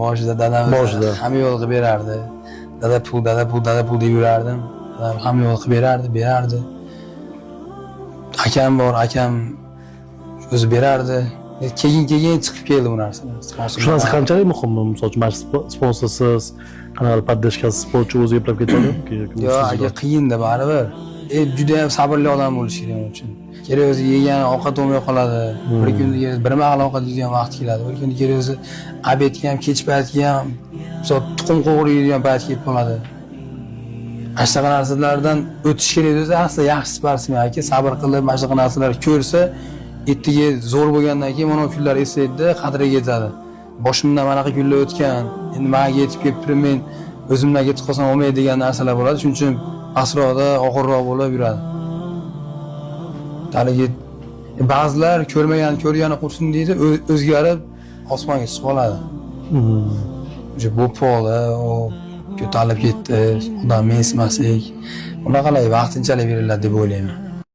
Boshida dadam Boshida. Hamma yo'l qilib berardi. Dada pul, dada pul, dada pul deb yurardim. Dadam hamma yo'l qilib berardi, berardi. Akam bor, akam o'zi berardi. Keyin chiqib keldi bu narsalar. Sponsor. Shu narsa qanchalik muhim? Misol uchun, mana sponsorsiz, qanaqa поддержка siz sportchi o'zi eplab ketadimi? Yo'q, aka, qiyinda baribir. Juda ham sabrli odam bo'lish kerak uning uchun. Kerak o'zi yegan ovqat bo'lmay qoladi. Bir kunda bir mahal ovqat yeydigan vaqt keladi. Bir kunda kerak o'zi обед ga ham, kech paytga ham, misol, tuxum qovurib yeydigan payt kelib qoladi. Mana shunaqa narsalardan o'tish kerak desa, asli yaxshi sportsmen aka sabr qilib mana shunaqa narsalar ko'rsa, ertaga zo'r bo'lgandan keyin mana bu kunlar eslaydida, qadriga yetadi. Boshimdan manaqa kunlar o'tgan, endi manga yetib kelib turib men o'zimdan ketib qolsam bo'lmaydi degan narsalar bo'ladi. Shuning uchun pastroqda og'irroq bo'lib yuradi. Haligi ba'zilar ko'rmagan ko'rgani qursin deydi, o'zgarib osmonga chiqib oladi. O'sha bo'lib qoldi, u ko'tarilib ketdi, odam mensimaslik. Bunaqalar vaqtinchalik beriladi deb o'ylayman.